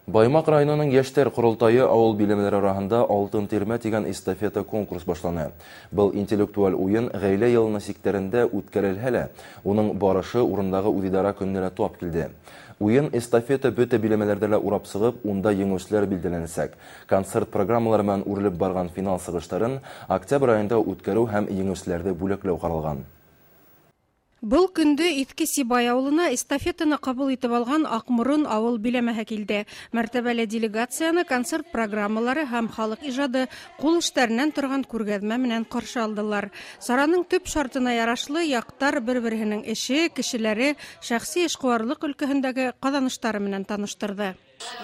Баймаҡ районының йәштәр ҡоролтайы ауыл биләмәләре араһында «Алтын тирмә» тигән эстафета конкурс башланы. Был интеллектуаль уйын ғаилә йылының сиктәрендә үткәрелһә лә, уның барышы урындағы үҙидара көнөнә лә тап килде. Уйын эстафета бөтә биләмәләрҙә лә урап сығып, унда еңеүселәр билдәләнәсәк. Концерт программалары менән үрелеп барған финал сығыштарын октябрь айында үткәреү һәм еңеүселәрҙе бүләкләү ҡаралған. Был көндө Иҫке Сибай ауылына эстафетаны ҡабул итеп алған Аҡморон ауыл биләмәһе килде. Мәртәбәле делегацияны концерт программалары һәм халыҡ ижады, ҡул эштәренән торған күргәҙмә менән ҡаршы алдылар. Сараның төп шартына ярашлы яҡтар бер-береһенең эше, кешеләре, шәхси эшҡыуарлыҡ өлкәһендәге ҡаҙаныштары менән таныштырҙы.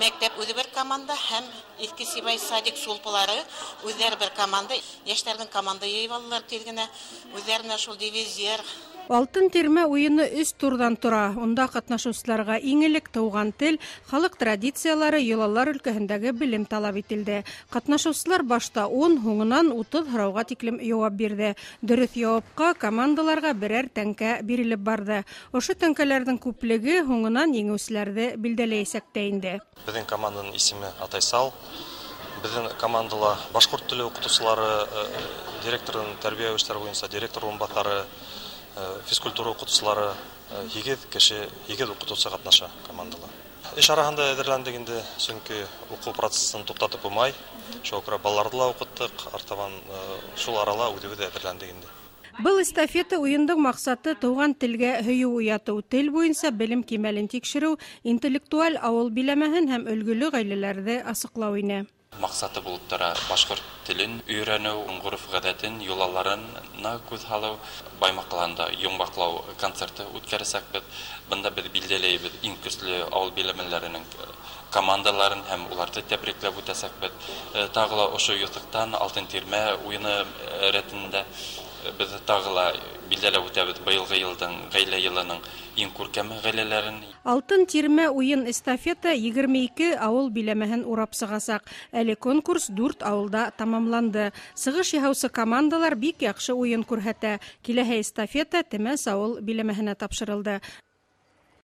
Мәктәп үҙе бер команда һәм Иҫке Сибай садик сулпылары үҙҙәре бер команда. Йәштәрҙең команда йыйып алдылар тиҙ генә. Үҙҙәренә шул дивизиер. Алтын тирмә уйыны 3 турҙан тора. Унда ҡатнашыусыларға иң элек тыуған тел, халыҡ традициялары, йолалар өлкәһендәге белем талап ителде. Ҡатнашыусылар башта 10, һуңынан 30 һорауға тиклем яуап бирҙе. Дөрөҫ яуапҡа командаларға берәр тәңкә бирелеп барҙы. Ошо тәңкәләрҙең күплеге һуңынан еңеүселәрҙе билдәләйәсәк тә инде. Беҙҙең команданың исеме Атайсал. Беҙҙең командала башҡорт теле уҡытыусылары, директорҙың тәрбиә эштәре буйынса директор урынбаҫары, физкультура уҡытыусылары, 8 кеше, 8 уҡытыусы ҡатнаша командала. Эш араһында әҙерләндек инде, сөнки уҡыу процессын туҡтатып булмай. Шуға күрә балаларҙы ла уҡыттыҡ, артабан шул арала үҙебеҙ ҙә әҙерләндек инде. Был эстафета уйындың маҡсаты тыуған телгә һөйөү уятыу, тел буйынса белем кимәлен тикшереү, интеллектуаль ауыл биләмәһен һәм өлгөлө ғаиләләрҙе асыҡлау ине. Маҡсаты булып тора башҡорт телен өйрәнеү, ғөрөф-ғәҙәтен, йолаларына күҙ һалыу. Баймаҡ ҡалаһында йомғаҡлау концерты үткәрәсәкбеҙ. Бында беҙ билдәләйбеҙ иң көслө ауыл биләмәләренең командаларын һәм уларҙы тәбрикләп үтәсәкбеҙ. Тағы ла ошо юҫыҡтан Алтын тирмә уйыны рәтендә беҙ тағы ла билдәләп үтәбеҙ быйылғы йылдың ғаилә йылының иң күркәм ғаиләләрен. Алтын тирмә уйын эстафета 22 ауыл биләмәһен урап сығасаҡ. Әле конкурс 4 ауылда тамамланды. Сығыш яһаусы командалар бик яҡшы уйын күрһәтә. Киләһе эстафета Темәс ауыл биләмәһенә тапшырылды.